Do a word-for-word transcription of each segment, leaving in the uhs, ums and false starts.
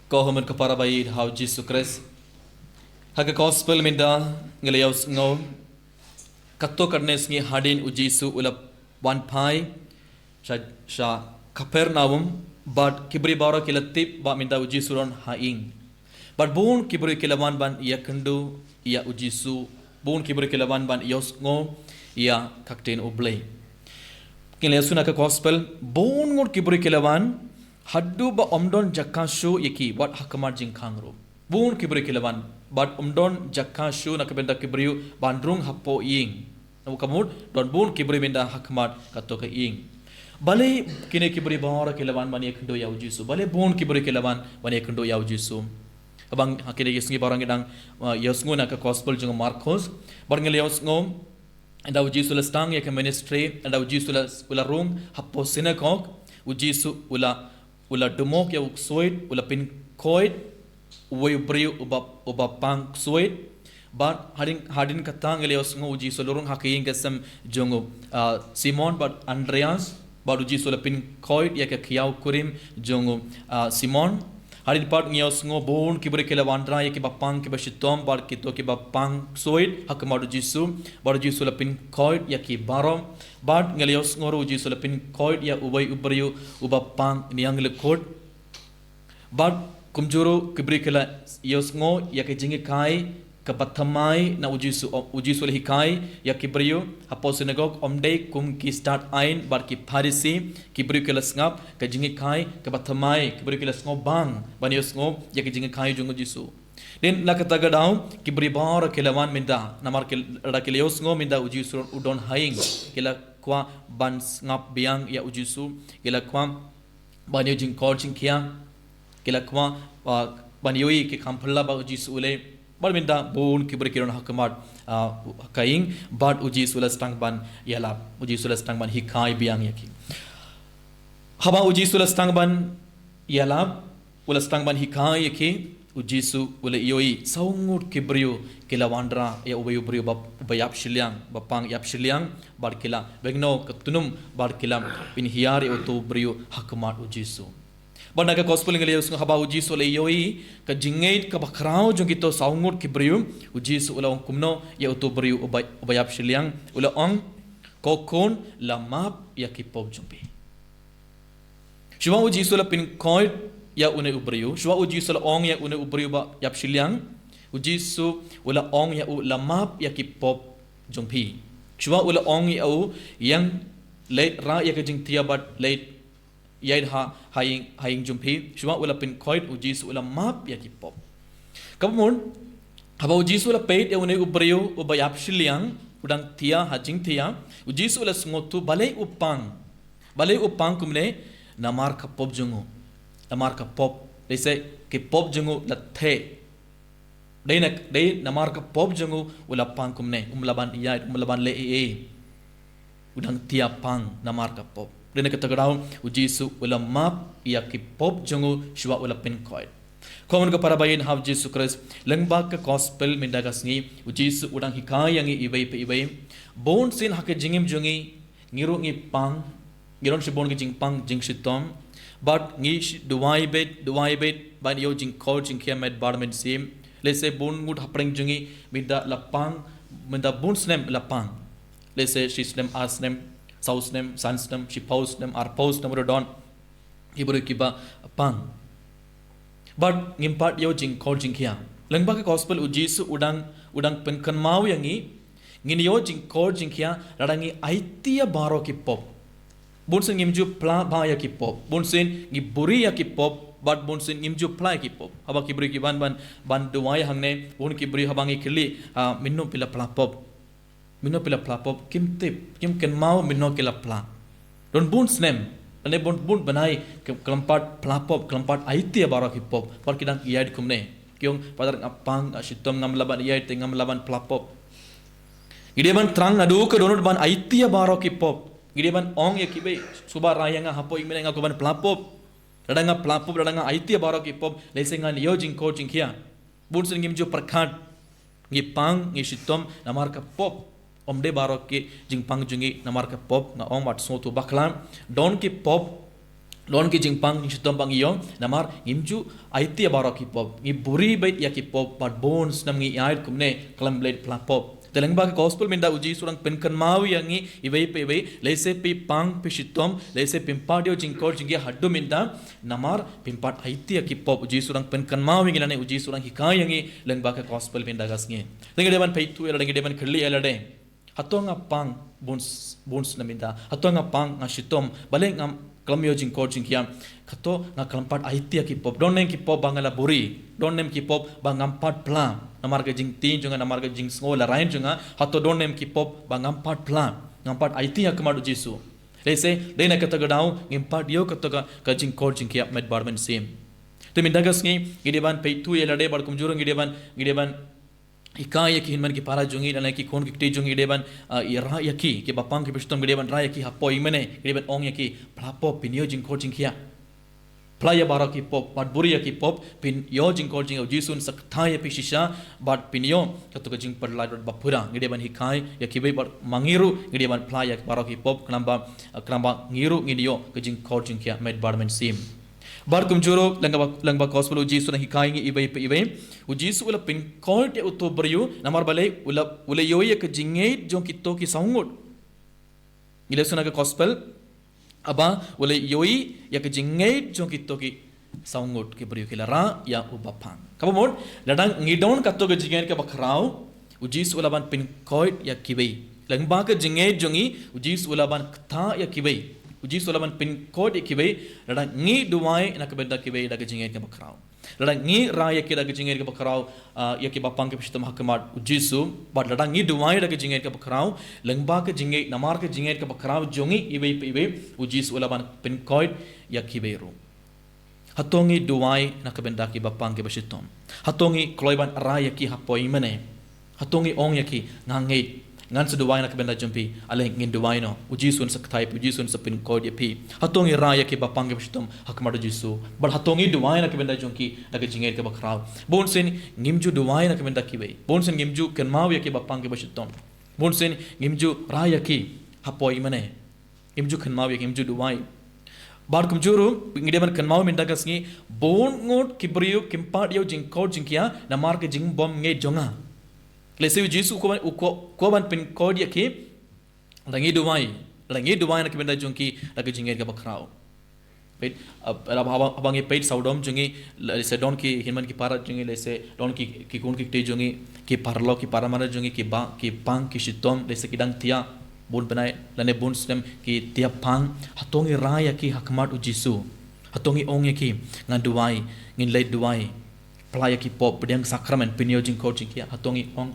Ko hynmen ko para ba ïeit ha u Jisu Krist. Ha ka gospel mynta ngi la ïohsngew, kato katne sngi hadien u Jisu u la wan phai sha, sha Kapernaum, bad ki briew baroh ki la tip ba mynta u Jisu u don ha ïing. Bad bun ki briew ki la wan ban ïakynduh ïa u Jisu, bun ki briew ki la wan ban ïohsngew ïa ka ktien U Blei. Ngi la ïohsngew na ka gospel, bun ngut ki briew ki la wan, haduh ba ym don jaka shuh ïa ki, wat ha khmat jingkhang ruh. Bun ki briew ki la wan, bad ym don jaka shuh na ka bynta ki briew ban rung hapoh ïing. Namar ka mut, don bun ki briew mynta ha khmat kato ka ïing. Balei kine ki briew baroh ki la wan ban ïakynduh ïa u Jisu? Balei bun ki briew ki la wan ban ïakynduh ïa u Jisu? Haba, ha kine ki sngi baroh ngi dang, uh, ïohsngew na ka gospel jong u Markos, bad ngi la ïohsngew, ynda u Jisu u la sdang ïa ka ministry, ynda u Jisu u la, u la rung hapoh synagog, u Jisu u la, u la dumok ïa u ksuid, u la pynkhuid uwei u briew uba, uba pang ksuid. Bad hadien, hadien kata ngi la ïohsngew u Jisu u la rung ha ka ïing ka sem jong u, ah, Simon bad Andreas, bad u Jisu u la pynkhuid ïa ka khiaw kurim jong u, ah, Simon. Hadien pat ngi ïohsngew bun ki briew ki la wanrah ïa kiba pang kiba shitom bad kito kiba pang ksuid ha khmat u Jisu, bad u Jisu u la pynkhuid ïa ki baroh. Bad ngi la ïohsngew ruh u Jisu u la pynkhuid ïa uwei u briew uba pang nianglykud. Bad kumjuh ruh ki briew ki la ïohsngew ïa ka jinghikai kaba thymmai na u Jisu, u Jisu u la hikai ïa ki briew hapoh synagog, ym dei kum ki stad aiñ bad ki Pharisi, ki briew ki la sngap ka jinghikai kaba thymmai, ki briew ki la sngewbang ban ïohsngew ïa ka jinghikai jong u Jisu. Dei na kata ka daw ki briew baroh ki la wan mynta, namar ki la, ki la ïohsngew mynta u Jisu u don ha ïing, ki la kwah ban sngap biang ïa u Jisu, ki la kwah ban ïoh jingkor jingkhiah, ki la kwah, ah, ban ïohi ki kam phylla ba u Jisu u leh. Bad mynta bun ki briew ki don ha khmat, ah, ka ïing, bad u Jisu u la sdang ban ïalap, u Jisu u la sdang ban hikai biang ïa ki. Haba u Jisu u la sdang ban ïalap, u la sdang ban hikai ïa ki, u Jisu u la ïohi saw ngut ki briew ki la wanrah ïa uwei u briew ba, ba ïap shiliang, ba pang ïap shiliang, bad ki la weng noh ka tnum, bad ki la pynhiar ïa uto u briew ha khmat u Jisu. Bad na ka gospel ngi la ïohsngew haba u Jisu u la ïohi ka jingngeit kaba khraw jong kito saw ngut ki briew, u Jisu u la ong kumno ïa uto u briew uba, uba ïap shiliang, u la ong, "Ko khun, la map ïa ki pop jong phi." Shuwa u Jisu u la pynkhuid ïa une u briew, shuwa u Jisu u la ong ïa une u briew ba ïap shiliang, u Jisu u la ong ïa u, "La map ïa ki pop jong phi." Shuwa u la ong ïa u, "Ïeng, leit rah ïa ka jingthiah bad leit ïaid ha, ha ïing, ha ïing jong phi." Shuwa u la pynkhuid, u Jisu u la map ïa ki pop. Kaba mut, haba u Jisu u la peit ïa une u briew uba ïap shiliang u dang thiah ha jingthiah, u Jisu u la sngewthuh balei u pang. Balei u pang kumne? Namar ka pop jong u. Namar ka pop. Lehse ki pop jong u la theh. Dei na, dei namar ka pop jong u u la pang kumne. Um lah ban ïaid, um lah ban leh ei ei. U dang thiah pang namar ka pop. Dei na kata ka daw u Jisu u la map ïa ki pop jong u shuwa u la pynkhuid. Ko hynmen ko para ba ïeit ha u Jisu Krist, lyngba ka gospel mynta ka sngi, u Jisu u dang hikai ïa ngi iwei pa iwei. Bun sien ha ka jingim jong ngi, ngi ruh ngi pang, ngi don shibun ki jingpang jingshitom. Bad ngi shi-, duwai beit, duwai beit ban ïoh jingkor jingkhiah met bar mynsiem. Lehse bun ngut hapdeng jong ngi mynta la pang, mynta bun snem la pang. Lehse shi snem, ar snem, saw snem, san snem, shiphew snem, arphew snem ruh don ki briew kiba pang. Bad ngim pat ïoh jingkor jingkhiah. Lyngba ka gospel u Jisu u dang, u dang pynkynmaw ïa ngi, ngin ïoh jingkor jingkhiah lada ngi aiti ïa baroh ki pop. Bun sien ngim ju phla bha ïa ki pop. Bun sien ngi buhrieh ïa ki pop, bad bun sien ngim ju phla ïa ki pop. Haba ki briew ki wan ban, ban duwai hangne, bun ki briew haba ngi kylli, ah, mynno phi la phla pop. Mynno phi la phla pop, kim tip, kim kynmaw mynno ki la phla. Don bun snem, lane bun, bun bnai, ki, khlem pat phla pop, khlem pat aiti ïa baroh ki pop, bad ki dang ïaid kumne. Ki ong, "Father, nga pang, nga shitom, ngam lah ban ïaid te, ngam lah ban phla pop." Ngi dei ban thrang naduh ka dohnud ban aiti ïa baroh ki pop. Ngi dei ban ong ïa kiba sngewbha rai ïa nga hapoh ïing mynne, nga kwah ban phla pop. Lada nga phla pop, lada nga aiti ïa baroh ki pop, lehse ngan ïoh jingkor jingkhiah. Bun sien ngim ju pyrkhat. Ngi pang, ngi shitom namar ka pop. Ym dei baroh ki jingpang jong ngi namar ka pop, nga ong bad sngewthuh bakla. Don ki pop Don ki jingpang jingshitom ba ngi ïoh, namar ngim ju aiti ïa baroh ki pop, ngi buri beit ïa ki pop, bad bun snem ngi ïaid kumne khlem leit phla pop. Te lyngba ka gospel mynta u Jisu u dang pynkynmaw ïa ngi iwei pa iwei, lehse phi pang phi shitom, lehse phim pat ïoh jingkoit jingkhiah haduh mynta, namar phim pat aiti ïa ki pop, u Jisu u dang pynkynmaw ïa ngi lane u Jisu u dang hikai ïa ngi lyngba ka gospel mynta ka sngi. Te ngi dei ban peit thuh ïa lade, ngi dei ban kylli ïa lade. Hato nga pang bun s-, bun snem mynta? Hato nga pang, nga shitom, balei ngam khlem ïoh jingkoit jingkhiah? Hato nga khlem pat aiti ïa ki pop? Don ne em ki pop ba nga la buri? Don ne em ki pop ba ngam pat phla? Namar ka jingtieng jong nga, namar ka jingsngew la rai jong nga, hato don ne em ki pop ba ngam pat phla, ngam pat aiti ha khmat u Jisu? Lehse dei na kata ka daw ngim pat ïoh kata ka, ka jingkoit jingkhiah met bad mynsiem. Te mynta ka sngi ngi dei ban peit thuh ïa lade bad kumjuh ruh ngi dei ban, ngi dei ban hikai ïa ki hynmen ki para jong ngi, lane ki khun ki kti jong ngi, ngi dei ban, ah, ïa rah ïa ki, kiba pang kiba shitom, ngi dei ban rah ïa ki hapoh ïingmane, ngi dei ban ong ïa ki, phla pop, phin ïoh jingkoit jingkhiah. Phla ïa baroh ki pop, bad buri ïa ki pop, phin ïoh jingkoit jingkhiah, u Jisu un sa kthai ïa phi shisha, bad phin ïoh kato ka jingpyllait bad bapura. Ngi dei ban hikai ïa kiwei bad ma ngi ruh ngi dei ban phla ïa baroh ki pop, khnang ba, khnang ba ngi ruh ngin ïoh ka jingkoit jingkhiah met bad mynsiem. Bad kumjuh ruh lyngba, lyngba gospel u Jisu u dang hikai ïa ngi iwei pa iwei. U Jisu u la pynkoit ïa uto u briew, namar balei? U la, u la ïohi ïa ka jingngeit jong kito ki saw ngut. Ngi la sngap na ka gospel, haba u la ïohi ïa ka jingngeit jong kito ki saw ngut ki briew, ki la rah ïa uba pang. Kaba mut, lada ngi don kato ka jingngeit kaba khraw, u Jisu u la ban pynkoit ïa kiwei. Lyngba ka jingngeit jong ngi, u Jisu u la ban ktah ïa kiwei. U Jisu u la ban pynkoit ïa kiwei, lada ngi duwai na ka bynta kiwei da ka jingngeit kaba khraw. Lada ngi rah ïa ki da ka jingngeit kaba khraw, ah, ïa kiba pang kiba shitom ha khmat u Jisu, bad lada ngi duwai da ka jingngeit kaba khraw, lyngba ka jingngeit, namar ka jingngeit kaba khraw jong ngi iwei pa iwei, u Jisu u la ban pynkoit ïa kiwei ruh. Hato ngi duwai na ka bynta kiba pang kiba shitom? Hato ngi kloi ban rah ïa ki hapoh ïingmane? Hato ngi ong ïa ki, nga ngeit, ngan sa duwai na ka bynta jong phi? Ale ngin duwai noh, u Jisu un sa kthai ïa phi, u Jisu un sa pynkoit ïa phi. Hato ngi rah ïa kiba pang kiba shitom ha khmat u Jisu? Bad hato ngi duwai na ka bynta jong ki da ka jingngeit kaba khraw? Bun sien ngim ju duwai na ka bynta kiwei. Bun sien ngim ju kynmaw ïa kiba pang kiba shitom. Bun sien ngim ju rah ïa ki hapoh ïingmane. Ngim ju kynmaw ïa ki, ngim ju duwai. Bad kumjuh ruh ngi dei ban kynmaw mynta ka sngi, bun ngut ki briew kim pat ïoh jingkoit jingkhiah namar ka jingbymngeit jong nga. Lehse u Jisu u kwah ban, u kwah, kwah ban pynkoit ïa ki, lada ngi duwai, lada ngi duwai na ka bynta jong ki da ka jingngeit kaba khraw. Peit, ah, haba, haba, haba ngi peit sawdong jong ngi, lehse don ki hynmen ki para jong ngi, lehse don ki, ki khun ki kti jong ngi, ki paralok ki paramar jong ngi, kiba, ki pang ki shitom, lehse ki dang thiah bun bnai lane bun snem, ki thiah pang. Hato ngi rah ïa ki ha khmat u Jisu? Hato ngi ong ïa ki, ngan duwai, ngin leit duwai, phla ïa ki pop, pdiang sakramen, phin ïoh jingkoit jingkhiah? Hato ngi ong?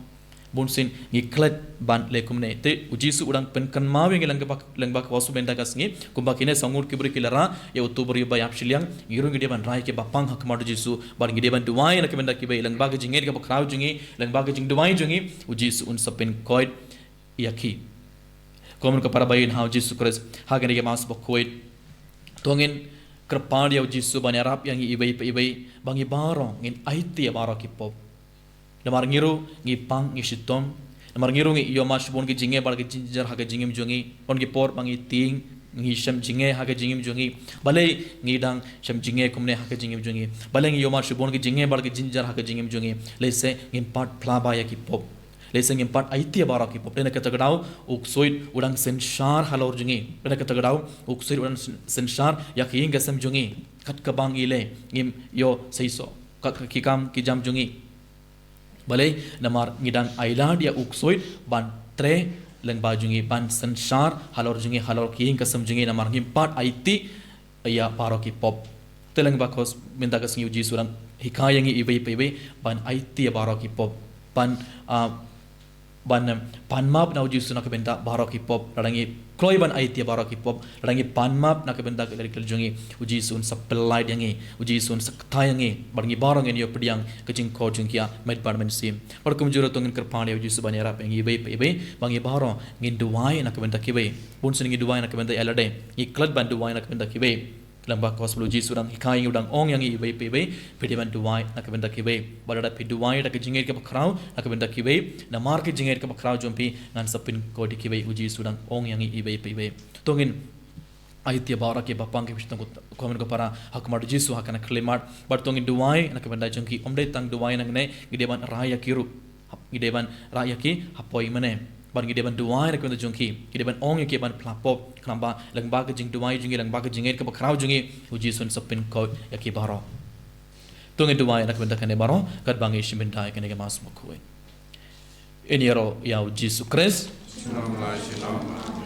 Bun sien ngi klet ban leh kumne. Te u Jisu u dang pynkynmaw ïa ngi lyngba, lyngba ka gospel mynta ka sngi, kumba kine saw ngut ki briew ki la rah ïa uto u briew ba ïap shiliang, ngi ruh ngi dei ban rah ïa kiba pang ha khmat u Jisu, bad ngi dei ban duwai na ka bynta kiwei. Lyngba ka jingngeit kaba khraw jong ngi, lyngba ka jingduwai jong ngi, u Jisu un sa pynkoit ïa ki. Ko mon ko para ba ïeit ha u Jisu Khrist, ha kane ka Mass bakhuid, to ngin kyrpad ïa u Jisu ban ïarap ïa ngi iwei pa iwei, ba ngi baroh ngin aiti ïa baroh ki pop. Namar ngi ruh ngi pang, ngi shitom. Namar ngi ruh ngi ïoh mar shibun ki jingeh bad ki jingjynjar ha ka jingim jong ngi. Don ki por ba ngi tieng, ngi shem jingeh ha ka jingim jong ngi. Balei ngi dang shem jingeh kumne ha ka jingim jong ngi? Balei ngi ïoh mar shibun ki jingeh bad ki jingjynjar ha ka jingim jong ngi? Lehse ngim pat phla bha ïa ki pop. Lehse ngim pat aiti ïa baroh ki pop. Dei na kata ka daw u Ksuid u dang synshar halor jong ngi. Dei na kata ka daw u Ksuid u dang syn-, synshar ïa ka ïing ka sem jong ngi. Kat kaba ngi leh, ngim ïoh seisoh kat ki kam ki jam jong ngi. Balei? Namar ngi dang ailad ïa u Ksuid ban trei lyngba jong ngi, ban synshar halor jong ngi, halor ki ïing ka sem jong ngi, namar ngim pat aiti ïa baroh ki pop. Te lyngba ka gospel mynta ka sngi u Jisu u dang hikai ïa ngi iwei pa iwei ban aiti ïa baroh ki pop. Ban, ah, ban, em, pan map na u Jisu na ka bynta baroh ki pop. Lada ngi kloi ban aiti ïa baroh ki pop, lada ngi pan map na ka bynta ka ri ka kyrteng jong ngi, u Jisu un sa pyllait ïa ngi, u Jisu un sa kthai ïa ngi, bad ngi baroh ngin ïoh pdiang ka jingkoit jingkhiah met bad mynsiem. Bad kumjuh ruh to ngin kyrpad ïa u Jisu ban ïarap ïa ngi iwei pa iwei, ba ngi baroh ngin duwai na ka bynta kiwei. Bun sien ngi duwai na ka bynta ïa lade, ngi klet ban duwai na ka bynta kiwei. Lyngba ka gospel u Jisu u dang hikai ïa ngi, u dang ong ïa ngi iwei pa iwei, phi dei ban duwai na ka bynta kiwei. Bad lada phi duwai da ka jingngeit kaba khraw na ka bynta kiwei, namar ka jingngeit kaba khraw jong phi, ngan sa pynkoit ïa kiwei, u Jisu u dang ong ïa ngi iwei pa iwei. To ngin Ai ïa baroh kiba pang ki sha tang ka comment ka para ha khmat u Jisu ha kane ka khyllipmat. Bad to ngin duwai na ka bynta jong ki, ym dei tang duwai nangne, ngi dei ban rah ïa ki ruh. Hap-, ngi dei ban rah ïa ki ha poi mane. Bad ngi dei ban duwai na ka bynta jong ki. Ngi dei ban ong ïa ki ban phla pop, khnang ba lyngba ka jingduwai jong ngi, lyngba ka jingngeit kaba khraw jong ngi, u Jisu un sa pynkoit ïa ki baroh. To ngin duwai na ka bynta kane baroh, katba ngi shim bynta ïa kane ka Mass bakhuid. Ngin ïaroh ïa u Jisu Khrist. Shalom Aleichem.